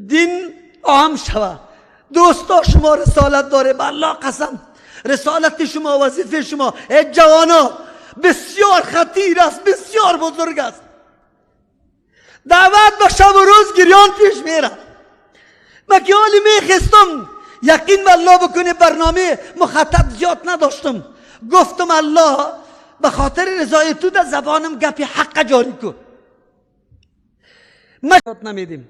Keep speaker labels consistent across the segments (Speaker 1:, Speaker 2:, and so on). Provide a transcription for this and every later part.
Speaker 1: دین عام شوه. دوستا شما رسالت داره، به الله قسم رسالت شما، وظیفه شما ای جوانا بسیار خطیر است، بسیار بزرگ است. دعوت به شب و روز گریان پیش میره. من که حالی میخستم یقین به الله بکنه برنامه مخاطب زیاد نداشتم، گفتم الله به خاطر رضای تو در زبانم گپی حق جاری کن. ما نمیدیم.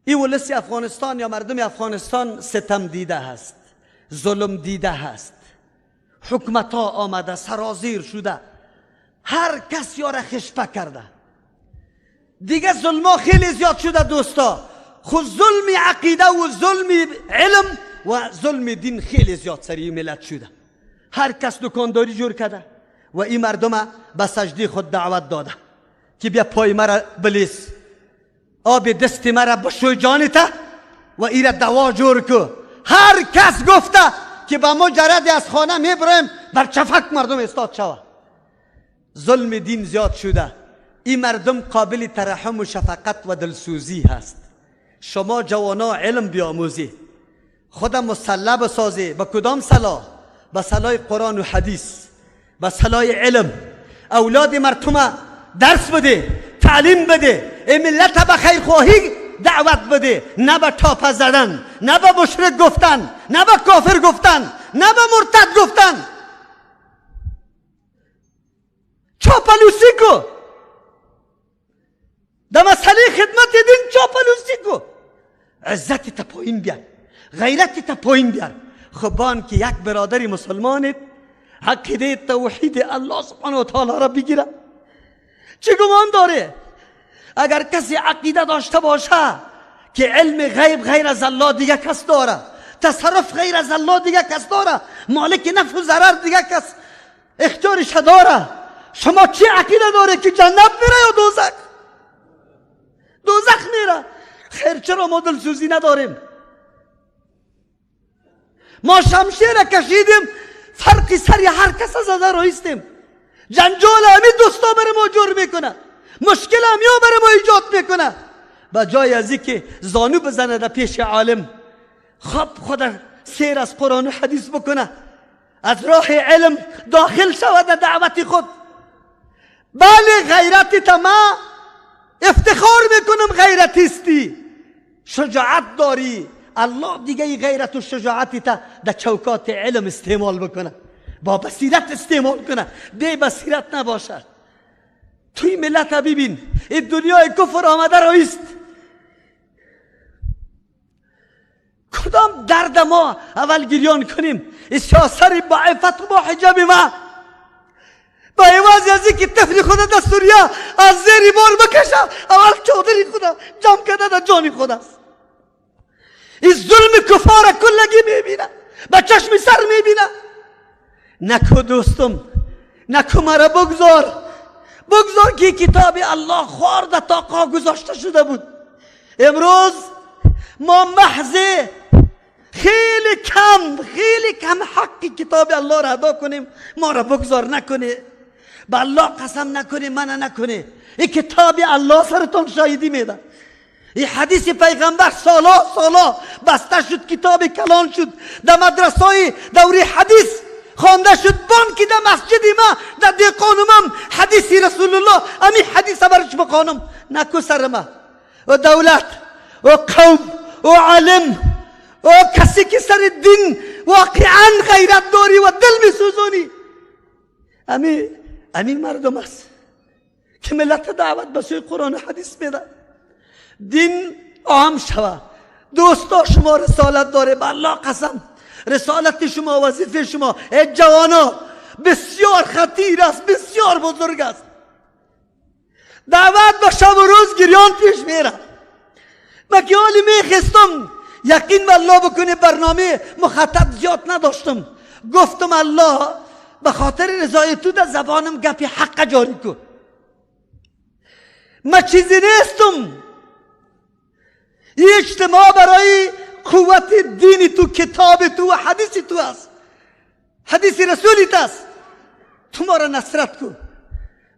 Speaker 1: این ولس افغانستان یا مردم افغانستان ستم دیده هست، ظلم دیده هست، حکومت ها آمده سرازیر شده، هر کس یاره خشپه کرده دیگه. ظلم ها خیلی زیاد شده دوستا. خود ظلم عقیده و ظلم علم و ظلم دین خیلی زیاد سری ملت شده. هر کس دکانداری جور کرده و این مردم به سجده خود دعوت داده که بیا پای مرا بلیس، آب دست مرا بشوی جانته و ایره دوا جور کو. هر کس گفته که با مجرد از خانه میبریم بر چفک مردم استاد شوه. ظلم دین زیاد شده. این مردم قابل ترحم و شفقت و دلسوزی هست. شما جوانا علم بیاموزی، خودم مسلح بسازی. با کدام سلاح؟ با سلاح قرآن و حدیث، با سلاح علم. اولاد مردم درس بده، تعلیم بده، این ملت به خیرخواهی دعوت بده، نه به تاپه زدن، نه به مشرک گفتن، نه به کافر گفتن، نه به مرتد گفتن. چاپلوسی کو در مسئله خدمت دین، چاپلوسی کو. عزت تا پایین بیار، غیرت تا پایین بیار. خب که یک برادر مسلمانت عقیده توحید الله سبحانه و تعالی را بگیره، چه گمان داره؟ اگر کسی عقیده داشته باشه که علم غیب غیر از الله دیگه کس داره، تصرف غیر از الله دیگه کس داره، مالک نفع و ضرر دیگه کس اختیارش داره، شما چی عقیده داره که جنت میره یا دوزخ؟ دوزخ میره. خیر چرا ما دلسوزی نداریم؟ ما شمشیر کشیدیم، فرقی سری هر کس زده رایستیم. جنجال همی دوستا بر ما جور میکنه، مشکل همیا بر ما ایجاد میکنه. با جای از که زانو بزنه در پیش عالم، خب خود سیر از قرآن و حدیث بکنه، از راه علم داخل شود در دعوت خود. بله غیرت تما افتخار میکنم، غیرتیستی، شجاعت داری. الله دیگه غیرت و شجاعت تا در چوکات علم استعمال بکنه، با بصیرت استعمال کنه، بی بصیرت نباشد. توی ملت ببین، این دنیای کفر آمده رایست. کدام درد ما اول گریان کنیم؟ این سیاست با عفت و با حجاب ما، با عوض از اینکه طفل خود در سوریه از زیر بار بکشه، اول چادری خود جمع کرده در جان خود است. این ظلم کفار کلگی میبینه، با چشم سر میبینه. نکو دوستم، نکو مرا بگذار، بگذار که کتاب الله خوارده تا گذاشته شده بود. امروز ما محض خیلی کم، خیلی کم حق کتاب الله را ادا کنیم. ما را بگذار نکنه، به الله قسم نکنه، منع نکنه. این کتاب الله سرتون شاهدی میده. این حدیث پیغمبر سالا سالا بسته شد، کتاب کلان شد، در مدرسه دوری حدیث خوانده شد. بانکی در مسجد ما در دیقانم حدیث رسول الله، امی حدیث برش بخوانم. نکو سر ما و دولت و قوم و عالم و کسی که سر دین واقعا غیرت داری و دل میسوزانی، امی مردم است که ملت دعوت به سوی قرآن و حدیث میده. دین عام شوه. دوستا شما رسالت داره، به الله قسم رسالت شما، وظیفه شما ای جوانا بسیار خطیر است، بسیار بزرگ است. دعوت به شب و روز گریان پیش میره. من که حالی میخستم یقین به الله بکنه برنامه مخاطب زیاد نداشتم، گفتم الله به خاطر رضای تو در زبانم گپی حق جاری کن. من چیزی نیستم. این اجتماع برای قوت دین تو، کتاب تو و حدیث تو است، حدیث رسولیت است. تو ما را نصرت کن.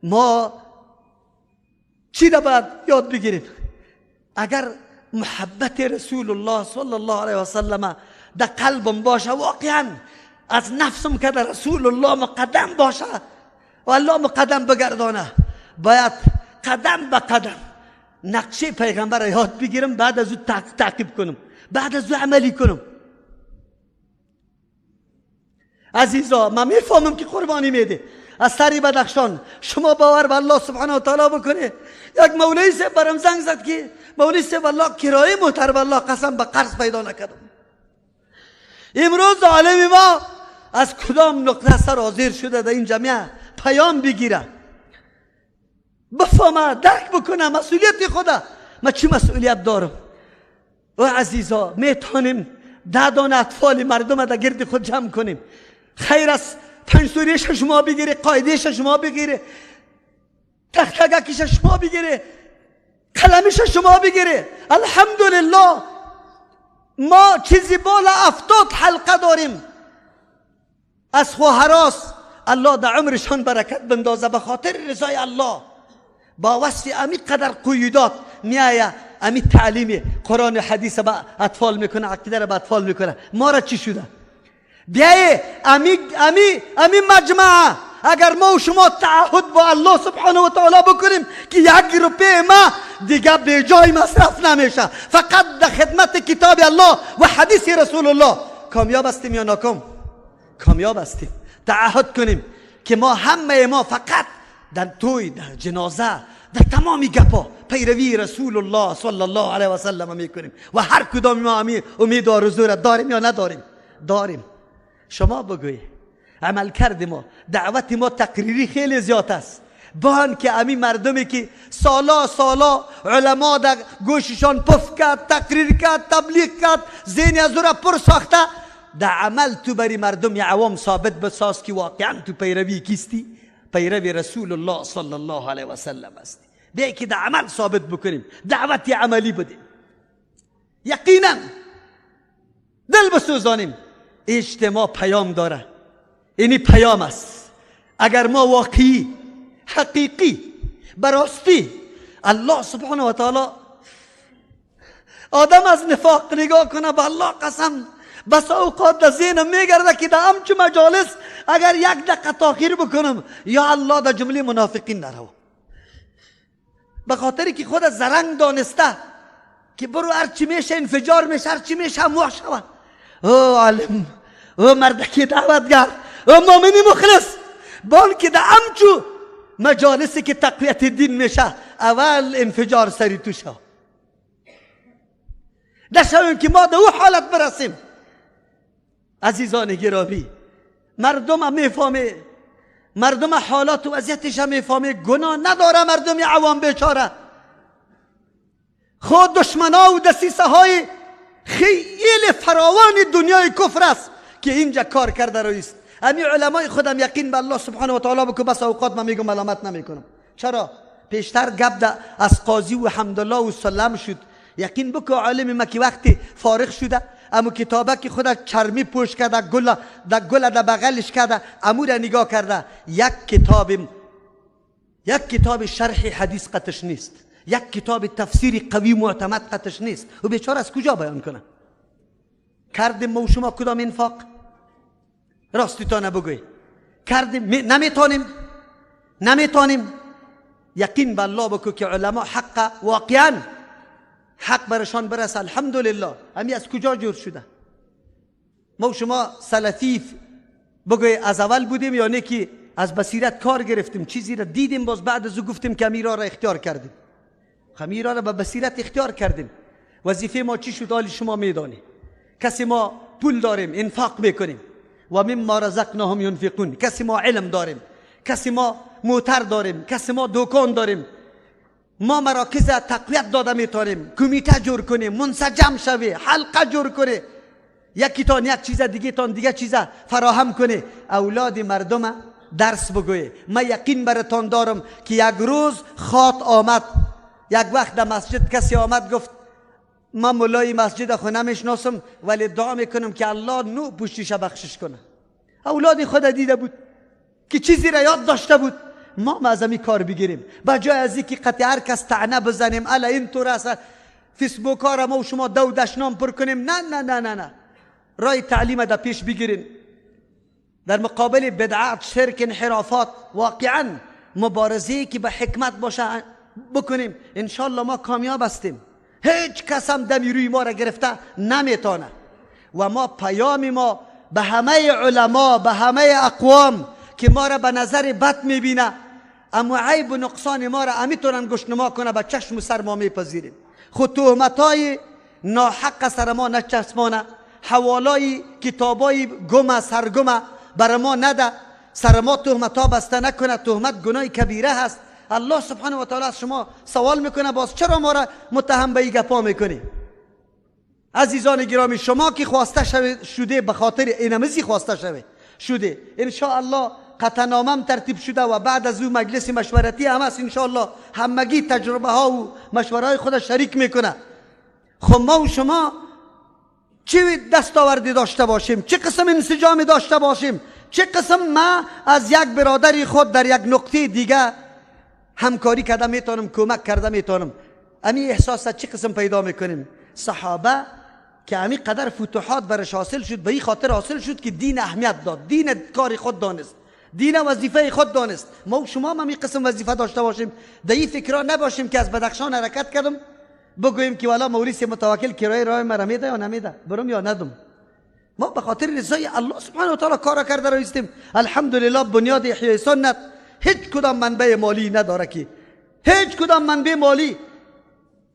Speaker 1: ما چی را باید یاد بگیریم؟ اگر محبت رسول الله صلی الله علیه و سلم در قلبم باشه، واقعا از نفسم که در رسول الله مقدم باشه و الله مقدم بگردانه، باید قدم به قدم نقشه پیغمبر یاد بگیرم، بعد از او تعقیب کنم، بعد از او عملی کنم. عزیزا من میفهمم که قربانی میده از سری بدخشان، شما باور به الله سبحانه و تعالی بکنه. یک مولوی صاحب برام زنگ زد که مولوی صاحب الله کرایه موتر به الله قسم به قرض پیدا نکردم. امروز عالم ما از کدام نقطه سرازیر شده در این جامعه پیام بگیره، بفهمه، درک بکنه مسئولیت خوده. ما چی مسئولیت دارم؟ و عزیزا میتونیم 10 دانه اطفال مردم در گرد خود جمع کنیم، خیر است 5 سوریش شما بگیره، قاعدهش شما بگیره، تختگکش شما بگیره، قلمش شما بگیره. الحمدلله ما چیزی بالا 70 حلقه داریم از خواهراس. الله در عمرشان برکت بندازه، به خاطر رضای الله با وصف امی قدر قیودات میایه، امی تعلیم قرآن و حدیث به اطفال میکنه، عقیده را به اطفال میکنه. ما را چی شده؟ بیایه امی امی امی مجمعه اگر ما و شما تعهد با الله سبحانه و تعالی بکنیم که 1 روپیه ما دیگه به جای مصرف نمیشه، فقط در خدمت کتاب الله و حدیث رسول الله، کامیاب هستیم یا ناکام؟ کامیاب هستیم. تعهد کنیم که ما همه ما فقط در توی، در جنازه، در تمامی گپا پیروی رسول الله صلی الله علیه و سلم میکنیم و هر کدام ما امید و آرزو را داریم یا نداریم؟ داریم. شما بگوی عمل کرد ما، دعوت ما تقریری خیلی زیاد است. بان که امی مردمی که سالا سالا علما در گوششان پف کرد، تقریر کرد، تبلیغ کرد، ذهن از او را پر ساخته، در عمل تو بری مردم یا عوام ثابت بساز که واقعا تو پیروی کیستی؟ پیروی رسول الله صلی الله علیه و سلم هستی. بیا که در عمل ثابت بکنیم، دعوت عملی بدیم، یقینا دل بسوزانیم. اجتماع پیام داره، اینی پیام است. اگر ما واقعی حقیقی براستی الله سبحانه و تعالی، آدم از نفاق نگاه کنه، به الله قسم بس اوقات در ذهنم میگرده که در همچو مجالس اگر 1 دقیقه تاخیر بکنم یا الله در جمله منافقین نرو، به خاطری که خود زرنگ دانسته که برو هرچی میشه انفجار میشه، هرچی میشه هموح شود. او عالم، او مردکی دعوتگر، او مؤمنی مخلص، بان که در همچو مجالسی که تقویت دین میشه اول انفجار سری تو شد. نشویم که ما در او حالت برسیم. عزیزان گرامی، مردم هم میفهمه، مردم حالات و وضعیتش هم میفهمه، گناه نداره مردم عوام بیچاره. خود دشمنا و دسیسه های خیلی فراوان دنیای کفر است که اینجا کار کرده رویست. امی علمای خودم یقین به الله سبحانه و تعالی بکن، بس اوقات من میگم ملامت نمیکنم. چرا؟ پیشتر گپ از قاضی و حمدالله و سلم شد. یقین بکن عالم ما که وقتی فارغ شده، امو کتابه که خود چرمی پوش کرده، گل در گل در بغلش کرده، امو را نگاه کرده، یک کتاب شرح حدیث قطش نیست، یک کتاب تفسیر قوی معتمد قطش نیست. و بیچاره از کجا بیان کنه؟ کردیم ما و شما کدام انفاق؟ راستی تا نبگوی کردیم؟ نمیتونیم، نمیتونیم. یقین به الله بکو که علما حق واقعا حق برشان برسه. الحمدلله همی از کجا جور شده؟ ما و شما سلفی بگوی از اول بودیم یا نه که از بصیرت کار گرفتیم، چیزی را دیدیم، باز بعد از او گفتیم که امیرا را اختیار کردیم. امیرا را به بصیرت اختیار کردیم. وظیفه ما چی شد؟ حال شما میدانی. کسی ما پول داریم انفاق میکنیم، و مما رزقناهم ینفقون. کسی ما علم داریم، کسی ما موتر داریم، کسی ما دکان داریم، ما مراکز تقویت داده میتونیم، کمیته جور کنیم، منسجم شوی، حلقه جور کنه، یکی تان یک چیز دیگه تان دیگه چیز فراهم کنه، اولاد مردم درس بگوی. من یقین براتان دارم که یک روز خاط آمد، یک وقت در مسجد کسی آمد گفت من مولای مسجد خو نمیشناسم ولی دعا میکنم که الله نو پوشتیش بخشش کنه. اولاد خود دیده بود که چیزی را یاد داشته بود. ما از این کار بگیریم، به جای از اینکه قطع هر کس طعنه بزنیم الا این طور است. فیسبوک ها را ما و شما دو دشنام پر کنیم. نه نه نه نه نه، رای تعلیم در پیش بگیرین. در مقابل بدعت، شرک، انحرافات واقعا مبارزه که به حکمت باشه بکنیم، انشالله ما کامیاب هستیم. هیچ کس هم دمی روی ما را گرفته نمیتونه. و ما پیام ما به همه علما، به همه اقوام که ما را به نظر بد میبینه، اما عیب و نقصان ما را امیتونن گشنما کنه، به چشم و سر ما میپذیریم. خود تهمتای ناحق سر ما نچسبانه، حوالای کتابای گمه سرگمه بر ما نده، سر ما تهمت ها بسته نکنه. تهمت گناه کبیره هست. الله سبحانه و تعالی از شما سوال میکنه باز چرا ما را متهم به این گپا میکنی؟ عزیزان گرامی، شما که خواسته شده به خاطر اینمزی خواسته شده، ان شاء الله قطعنامه ترتیب شده و بعد از او مجلس مشورتی هم است، ان شاء الله همگی تجربه ها و مشوره های خود شریک میکنه. خب ما و شما چه دستاوردی داشته باشیم، چه قسم انسجامی داشته باشیم، چه قسم ما از یک برادر خود در یک نقطه دیگه همکاری کرده میتونم، کمک کرده میتونم، امی احساس چه قسم پیدا میکنیم؟ صحابه که امی قدر فتوحات برش حاصل شد، به این خاطر حاصل شد که دین اهمیت داد، دین کار خود دانست، دین وظیفه خود دانست. ما و شما هم این قسم وظیفه داشته باشیم، در این فکرها نباشیم که از بدخشان حرکت کردم بگوییم که والا موریس متوکل کرایه راه مرا میده یا نمیده، برم یا ندم. ما به خاطر رضای الله سبحانه و تعالی کار کرده رایستیم. الحمدلله بنیاد احیای سنت هیچ کدام منبع مالی نداره که هیچ کدام منبع مالی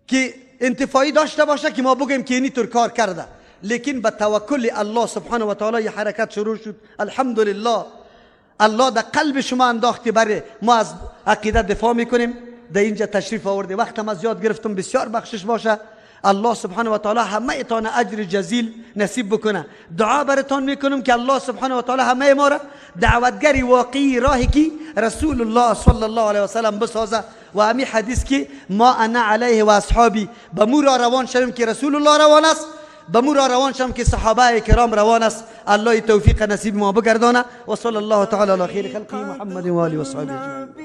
Speaker 1: که انتفاعی داشته باشه که ما بگیم که اینی طور کار کرده، لیکن به توکل الله سبحانه و تعالی حرکت شروع شد. الحمدلله الله در قلب شما انداختی بره ما از عقیده دفاع میکنیم. در اینجا تشریف آورده، وقتم از یاد گرفتم، بسیار بخشش باشه. الله سبحانه و تعالی همه اتان اجر جزیل نصیب بکنه. دعا براتون میکنم که الله سبحانه و تعالی همه ما را دعوتگری واقعی راهی که رسول الله صلی الله علیه و سلم بسازه و همی حدیث که ما انا علیه و اصحابی، به مو را روان شویم که رسول الله روان است، به مو را روان شویم که صحابه کرام روان است. الله توفیق نصیب ما بگردانه. و صلی الله تعالی علی خیر خلقه محمد و آله و صحبه اجمعین.